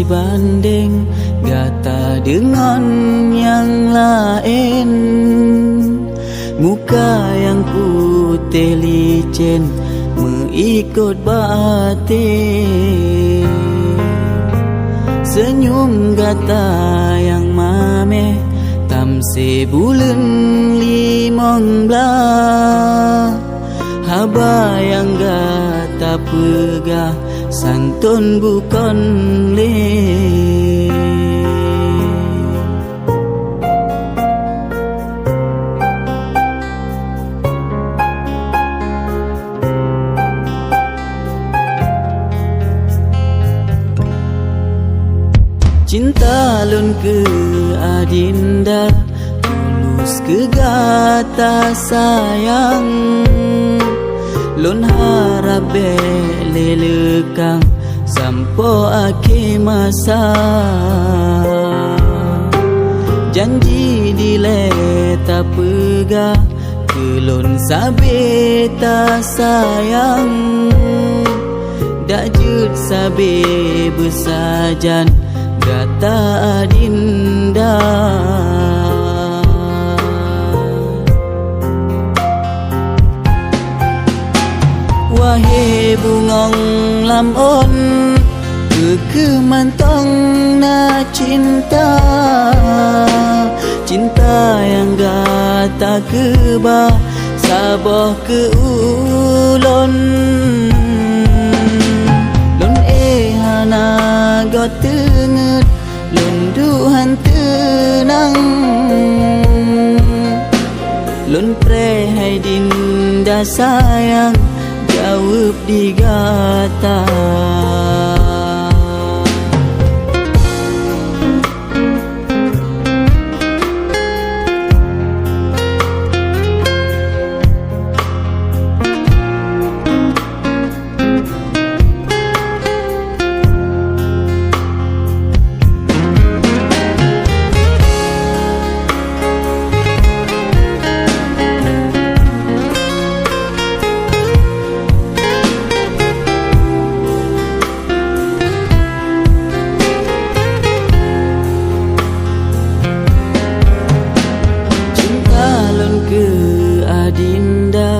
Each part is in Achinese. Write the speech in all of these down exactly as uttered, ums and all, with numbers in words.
Bandeng gata deungon nyang laén, muka nyang putéh licén meuikot bak até. Seunyum gata nyang maméh, tam sibuleuen limong blaih. Haba nyang gata peugah santôn bukon lé. Cinta lôn keu adinda, tulus keu gata sayang. Lôn harab bék lé leukang sampoe akhé masa. Janji dilée tapeugah, keu lôn sabé tasayang. Dak jeuet sabé beusajan gata adinda. Wahé bungong lam ôn, peu kheueh mantong na cinta. Cinta nyang gata keubah saboh keu ulôn. Lôn éh hana goe teungeut, lôn duek han teunang. Lôn preh hai dinda sayang, jaweueb di gata. Cinta lôn keu adinda,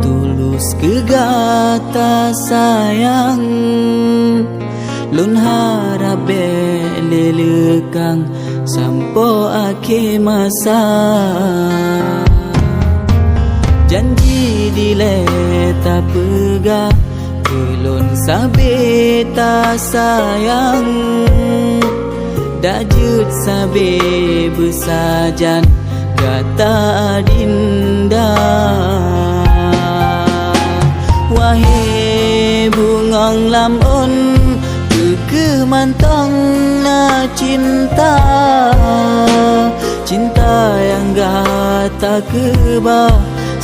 tulus keu gata sayang. Lôn harab bék lé leukang sampoe akhé masa. Janji dilée tapeugah, keu lôn sabé tasayang. Dak jeuet sabé beusajan gata adinda. Wahé bungong lam ôn, peu kheueh mantong na cinta. Cinta nyang gata keubah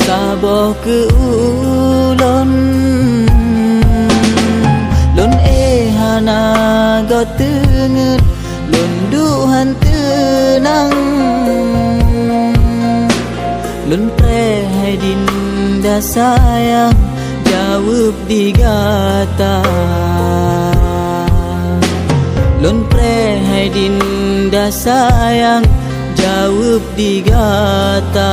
saboh keu ulôn. Lôn éh hana goe teungeut, lôn duek han teunang. Lôn preh hai dinda sayang, jaweueb di gata. Lôn preh hai dinda sayang, jaweueb di gata.